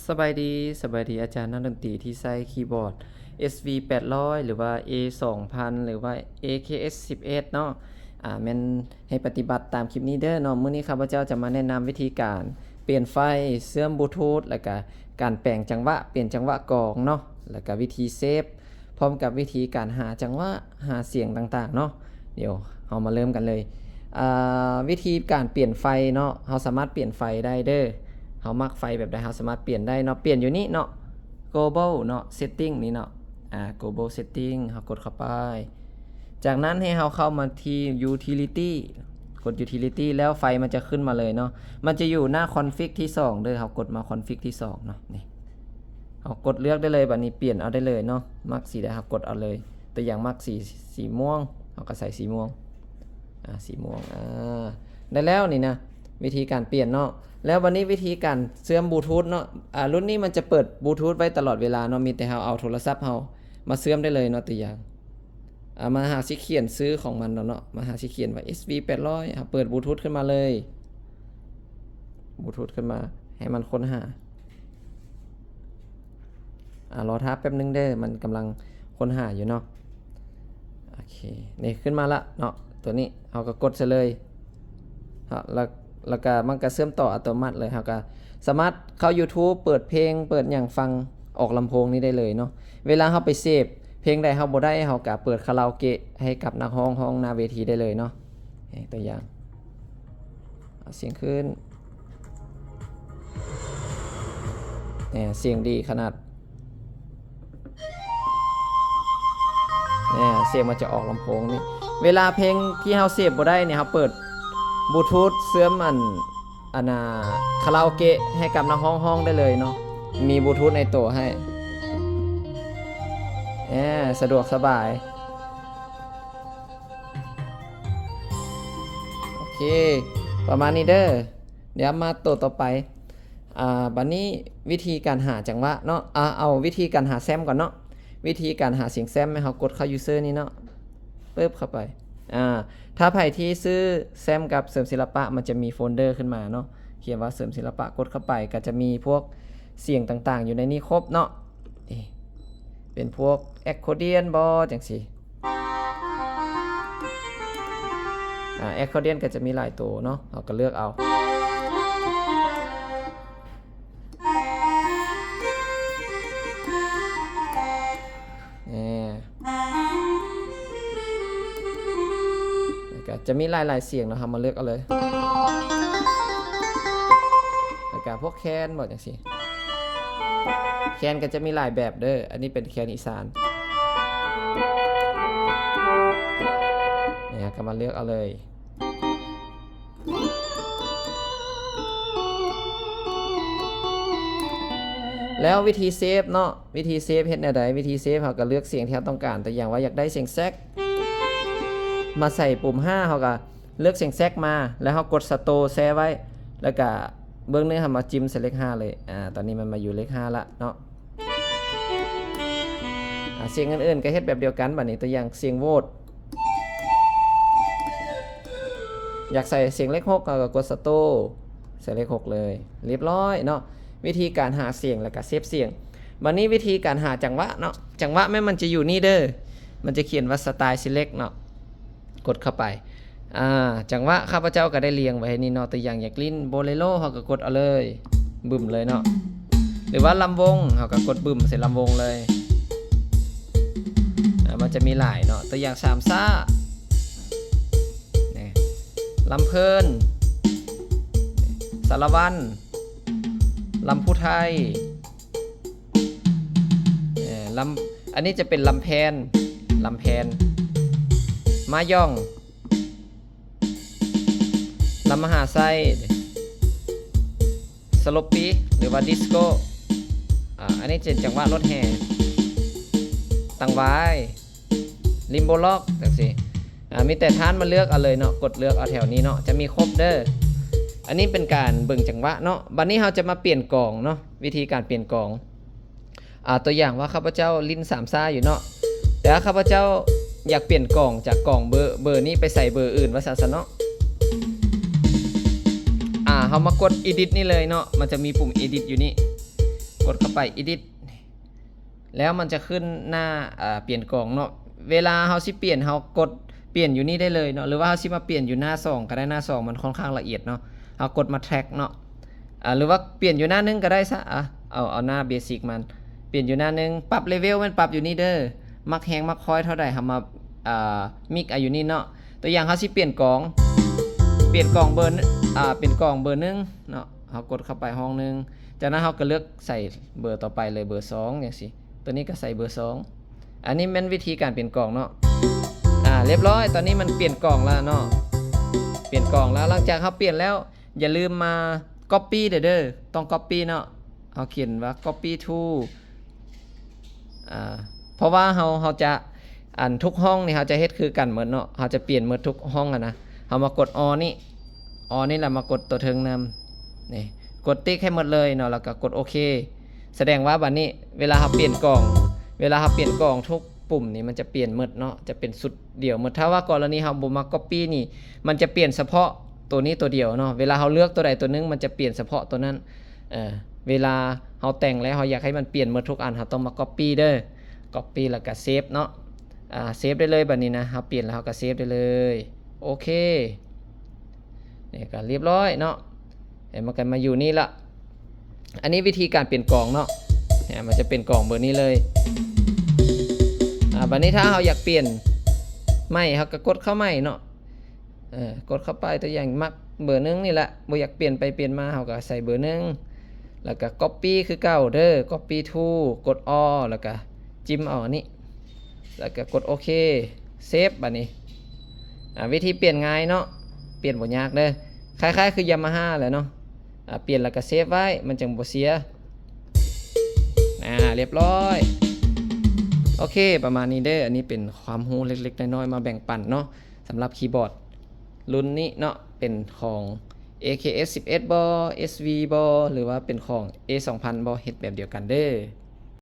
ສະບາຍດີ, ສະບາຍດີ ອາຈານນັກດົນຕີທີ່ໃຊ້ຄີບອດ ເອສວີແປດຮ້ອຍ ຫຼືວ່າ ເອສອງພັນ ຫຼືວ່າ ເອເຄເອັສສິບເອັດເນາະ. ອາ ແມ່ນໃຫ້ປະຕິບັດຕາມຄລິບນີ້ເດີເນາະ. ມື້ນີ້ຂ້າພະເຈົ້າຈະມາແນະນຳວິທີການປ່ຽນໄຟ, ເຊື່ອມບລູທູດ ແລ້ວກະການແປງຈັງຫວະ, ປ່ຽນຈັງຫວະກອງເນາະ, ແລ້ວກະວິທີເຊບ ພ້ອມກັບວິທີການຫາຈັງຫວະ, ຫາສຽງຕ່າງໆເນາະ. ດຽວເຮົາມາເລີ່ມກັນເລີຍ. ອາ ວິທີການປ່ຽນໄຟເນາະ, ເຮົາສາມາດປ່ຽນໄຟໄດ້ເດີ. ເຮົາມັກໄຟແບບໃດ ເຮົາສາມາດປ່ຽນໄດ້ເນາະ. ປ່ຽນຢູ່ນີ້ເນາະ, Global ເນາະ, Setting ນີ້ເນາະ. ອາ Global Setting ເຮົາກົດເຂົ້າໄປ. ຈາກນັ້ນໃຫ້ເຮົາເຂົ້າມາທີ່ Utility, ກົດ Utility ແລ້ວໄຟມັນຈະຂຶ້ນມາເລີຍເນາະ. ມັນຈະຢູ່ໜ້າ Config ທີສອງເດີ. ເຮົາກົດມາ Config ທີສອງເນາະ. ນີ້ ເຮົາກົດເລືອກໄດ້ເລີຍ, ບາດນີ້ປ່ຽນເອົາໄດ້ເລີຍເນາະ, ມັກສີໃດເຮົາກົດເອົາເລີຍ. ຕົວຢ່າງມັກສີ ສີມ່ວງ, ເຮົາກໍໃສ່ສີມ່ວງ. ອາ ສີມ່ວງ. ອາ ໄດ້ແລ້ວນີ້ນະ, ວິທີການປ່ຽນເນາະ. ແລ້ວບາດນີ້ວິທີການເຊື່ອມບລູທູດເນາະ. ອາ ລຸ້ນນີ້ມັນຈະເປີດບລູທູດໄວ້ຕະຫຼອດເວລາເນາະ, ມີແຕ່ເຮົາເອົາໂທລະສັບເຮົາມາເຊື່ອມໄດ້ເລີຍເນາະ. ຕົວຢ່າງ ອາ ມາຫາຊິຂຽນຊື່ຂອງມັນເນາະ, ມາຫາຊິຂຽນວ່າ ເອສວີແປດຮ້ອຍ ເຮົາເປີດບລູທູດຂຶ້ນມາເລີຍ, ບລູທູດຂຶ້ນມາ ໃຫ້ມັນຄົ້ນຫາ. ອາ ລໍຖ້າແປັບໜຶ່ງເດີ, ມັນກຳລັງຄົ້ນຫາຢູ່ເນາະ. ໂອເຄ ນີ້ຂຶ້ນມາລະເນາະ, ຕົວນີ້ເຮົາກໍກົດໃສ່ເລີຍ. ແລ້ວ ແລ້ວກໍມັນກໍເຊື່ອມຕໍ່ອັດຕະໂນມັດເລີຍ. ເຮົາກໍສາມາດເຂົ້າ YouTube ເປີດເພງ ເປີດຫຍັງຟັງອອກລຳໂພງນີ້ໄດ້ເລີຍເນາະ. ເວລາເຮົາໄປເສບເພງໃດເຮົາບໍ່ໄດ້ ເຮົາກໍເປີດຄາຣາໂອເກະໃຫ້ກັບນັກຮ້ອງຮ້ອງໜ້າເວທີໄດ້ເລີຍເນາະ. ຕົວຢ່າງ ເອົາສຽງຂຶ້ນ. ແນ່ ສຽງດີຂະໜາດ. ແນ່ ສຽງມັນຈະອອກລຳໂພງນີ້. ເວລາເພງທີ່ເຮົາເສບບໍ່ໄດ້ນີ້ ເຮົາເປີດບລູທູດເຊື່ອມອັນ ອັນນ່າ ຄາຣາໂອເກະໃຫ້ກັບນັກຮ້ອງຮ້ອງໄດ້ເລີຍເນາະ. ມີບລູທູດໃນໂຕໃຫ້. ແນ່ ສະດວກສະບາຍ. ໂອເຄ ປະມານນີ້ເດີ. ດຽວມາໂຕຕໍ່ໄປ. ອາ ບາດນີ້ວິທີການຫາຈັງຫວະເນາະ. ອາ ເອົາວິທີການຫາແຊມກ່ອນເນາະ. ວິທີການຫາສຽງແຊມ ໃຫ້ເຮົາກົດເຂົ້າຢູເຊີນີ້ເນາະ. ປຶບ ເຂົ້າໄປ. ອາ ຖ້າໃຜທີ່ຊື້ແຊມກັບເສີມສິລະປະ ມັນຈະມີໂຟນເດີຂຶ້ນມາເນາະ, ຂຽນວ່າເສີມສິລະປະ, ກົດເຂົ້າໄປ ກໍຈະມີພວກສຽງຕ່າງໆຢູ່ໃນນີ້ຄົບເນາະ. ເອ ເປັນພວກແອັກຄໍດຽນບໍ ຈັ່ງຊີ້. ອາ ແອັກຄໍດຽນກໍຈະມີຫຼາຍໂຕເນາະ, ເຮົາກໍເລືອກເອົາ. ແນ່ ແລ້ວກໍຈະມີຫຼາຍໆສຽງເນາະ, ເຮົາມາເລືອກເອົາເລີຍ. ແລ້ວກໍພວກແຄນບໍ ຈັ່ງຊີ້. ແຄນກໍຈະມີຫຼາຍແບບເດີ. ອັນນີ້ເປັນແຄນອີສານ. ນີ້ ເຮົາກໍມາເລືອກເອົາເລີຍ. ແລ້ວວິທີເຊບເນາະ, ວິທີເຊບເຮັດແນວໃດ? ວິທີເຊບ ເຮົາກໍເລືອກສຽງທີ່ເຮົາຕ້ອງການ. ຕົວຢ່າງວ່າຢາກໄດ້ສຽງແຊັກ ມາໃສ່ປຸ່ມຫ້າ ເຮົາກໍເລືອກສຽງແຊັກມາ ແລ້ວເຮົາກົດສະໂຕແຊ່ໄວ້ ແລ້ວກໍເບື້ອງໜຶ່ງເຮົາມາຈິ້ມໃສ່ເລກຫ້າເລີຍ. ອາ ຕອນນີ້ມັນມາຢູ່ເລກຫ້າລະເນາະ. ອາ ສຽງອື່ນໆກໍເຮັດແບບດຽວກັນ. ບາດນີ້ຕົວຢ່າງສຽງໂຫວດ ຢາກໃສ່ສຽງເລກຫົກ ເຮົາກໍກົດສະໂຕ ໃສ່ເລກຫົກເລີຍ. ລຽບຮ້ອຍເນາະ, ວິທີການຫາສຽງ ແລ້ວກໍເຊບສຽງ. ບາດນີ້ວິທີການຫາຈັງຫວະເນາະ, ຈັງຫວະແມ່ນມັນຈະຢູ່ນີ້ເດີ, ມັນຈະຂຽນວ່າ Style Select ເນາະ. ກົດເຂົ້າໄປ. ອາ ຈັງຫວະຂ້າພະເຈົ້າກໍໄດ້ລຽງໄວ້ໃນນີ້ເນາະ, ຕົວຢ່າງຢາກຫຼິ້ນໂບເລໂຣ ເຮົາກໍກົດເອົາເລີຍ, ບຶ້ມເລີຍເນາະ. ຫຼືວ່າລຳວົງ ເຮົາກໍກົດບຶ້ມໃສ່ລຳວົງເລີຍ. ອາ ມັນຈະມີຫຼາຍເນາະ, ຕົວຢ່າງສາມຊ້າ ນີ້ ລຳເພີນ ສາລະວັນ ລຳພູໄທ. ເອີ ລຳ ອັນນີ້ຈະເປັນລຳແພນ ລຳແພນ ມາຢອງ ລຳມະຫາໄຊ ສະໂລປີ ຫຼືວ່າດິສໂກ້. ອາ ອັນນີ້ເປັນຈັງຫວະລົດແຫ່ ຕັງຫວາຍ ລິມໂບລັອກ ຈັ່ງຊີ້. ອາ ມີແຕ່ທ່ານມາເລືອກເອົາເລີຍເນາະ, ກົດເລືອກເອົາແຖວນີ້ເນາະ, ຈະມີຄົບເດີ. ອັນນີ້ເປັນການເບິ່ງຈັງຫວະເນາະ. ບັດນີ້ເຮົາຈະມາປ່ຽນກອງເນາະ, ວິທີການປ່ຽນກອງ. ອາ ຕົວຢ່າງວ່າຂ້າພະເຈົ້າຫຼິ້ນສາມຊ້າຢູ່ເນາະ, ແຕ່ວ່າຂ້າພະເຈົ້າຢາກປ່ຽນກອງຈາກກອງເບີ ເບີນີ້ໄປໃສ່ເບີອື່ນວ່າຊັ້ນຊະເນາະ. ອາ ເຮົາມາກົດ Edit ນີ້ເລີຍເນາະ, ມັນຈະມີປຸ່ມ Edit ຢູ່ນີ້. ກົດເຂົ້າໄປ Edit ແລ້ວມັນຈະຂຶ້ນໜ້າ ເອີ ປ່ຽນກອງເນາະ. ເວລາເຮົາຊິປ່ຽນ ເຮົາກົດປ່ຽນຢູ່ນີ້ໄດ້ເລີຍເນາະ ຫຼືວ່າເຮົາຊິມາປ່ຽນຢູ່ໜ້າສອງກໍໄດ້. ໜ້າສອງມັນຄ່ອນຂ້າງລະອຽດເນາະ. ເຮົາກົດມາ Track ເນາະ ອາ ຫຼືວ່າປ່ຽນຢູ່ໜ້າໜຶ່ງກໍໄດ້ຊະ. ອາ ເອົາ ເອົາໜ້າ Basic ມັນ ປ່ຽນຢູ່ໜ້າໜຶ່ງ. ປັບ Level ແມ່ນປັບຢູ່ນີ້ເດີ. ມັກແຮງມັກຄອຍເທົ່າໃດ ເຮົາມາ ອາ Mix ເອົາຢູ່ນີ້ເນາະ. ຕົວຢ່າງເຮົາຊິປ່ຽນກອງ ປ່ຽນກອງເບີ ອາ ເປັນກອງເບີໜຶ່ງເນາະ. ເຮົາກົດເຂົ້າໄປຫ້ອງໜຶ່ງ ຈາກນັ້ນເຮົາກໍເລືອກໃສ່ເບີຕໍ່ໄປເລີຍ ເບີສອງ ຈັ່ງຊີ້. ຕົວນີ້ກໍໃສ່ເບີສອງ. ອັນນີ້ແມ່ນວິທີການປ່ຽນກອງເນາະ. ອາ ລຽບຮ້ອຍ ຕອນນີ້ມັນປ່ຽນກອງແລ້ວເນາະ ປ່ຽນກອງແລ້ວ. ຫຼັງຈາກເຮົາປ່ຽນແລ້ວ ຢ່າລືມມາ Copy ເດີ ຕ້ອງ Copy ເນາະ. ເຮົາຂຽນວ່າ Copy to ອາ ເພາະວ່າເຮົາ ເຮົາຈະ ອັນ ທຸກຫ້ອງນີ້ເຮົາຈະເຮັດຄືກັນໝົດເນາະ ເຮົາຈະປ່ຽນໝົດທຸກຫ້ອງຫັ້ນນະ. ເຮົາມາກົດ All ນີ້ All ນີ້ ແລ້ວມາກົດຕົວເທິງນຳ ນີ້ ກົດຕິກໃຫ້ໝົດເລີຍເນາະ ແລ້ວກໍກົດໂອເຄ. ສະແດງວ່າບັດນີ້ເວລາເຮົາປ່ຽນກອງ ເວລາເຮົາປ່ຽນກອງ ທຸກປຸ່ມນີ້ມັນຈະປ່ຽນໝົດເນາະ ຈະເປັນຊຸດດຽວໝົດ. ຖ້າວ່າກໍລະນີເຮົາບໍ່ມັກ Copy ນີ້ ມັນຈະປ່ຽນສະເພາະຕົວນີ້ຕົວດຽວເນາະ. ເວລາເຮົາເລືອກຕົວໃດຕົວໜຶ່ງ ມັນຈະປ່ຽນສະເພາະຕົວນັ້ນ. ເອີ ເວລາເຮົາແຕ່ງແລ້ວ ເຮົາຢາກໃຫ້ມັນປ່ຽນໝົດທຸກອັນ ເຮົາຕ້ອງມາ Copy ເດີ Copy ແລ້ວກໍ Save ເນາະ. ອາ Save ໄດ້ເລີຍບັດນີ້ນະ. ເຮົາປ່ຽນແລ້ວເຮົາກໍ Save ໄດ້ເລີຍ. ໂອເຄ ນີ້ກໍລຽບຮ້ອຍເນາະ. ເຫັນ ມັນກໍມາຢູ່ນີ້ລະ. ອັນນີ້ວິທີການປ່ຽນກອງເນາະ ເຫັນ ມັນຈະເປັນກອງເບີນີ້ເລີຍ. ອາ ບັດນີ້ຖ້າເຮົາຢາກປ່ຽນໃໝ່ ເຮົາກໍກົດເຂົ້າໃໝ່ເນາະ. ເອີ ກົດເຂົ້າໄປ ຕົວຢ່າງມັກເບີໜຶ່ງນີ້ແຫຼະ ບໍ່ຢາກປ່ຽນໄປປ່ຽນມາ ເຮົາກໍໃສ່ເບີໜຶ່ງ ແລ້ວກໍ Copy ຄືເກົ່າເດີ Copy to ກົດ All ແລ້ວກໍ ຈິ້ມເອົາອັນນີ້ ແລ້ວກໍກົດໂອເຄ Save ບັດນີ້. ອາ ວິທີປ່ຽນງ່າຍເນາະ ປ່ຽນບໍ່ຍາກເດີ ຄ້າຍໆຄື Yamaha ແຫຼະເນາະ. ອາ ປ່ຽນແລ້ວກໍ Save ໄວ້ ມັນຈັ່ງບໍ່ເສຍ. ອາ ລຽບຮ້ອຍ. ໂອເຄ ປະມານນີ້ເດີ. ອັນນີ້ເປັນຄວາມຮູ້ເລັກໆນ້ອຍໆ ມາແບ່ງປັນເນາະ ສຳລັບຄີບອດລຸ້ນນີ້ເນາະ ເປັນຂອງ ເອ ເຄ ເອັສ ສິບເອັດ ບໍ ເອສ ວີ ບໍ ຫຼືວ່າເປັນຂອງ ເອ ສອງພັນ ບໍ ເຮັດແບບດຽວກັນເດີ.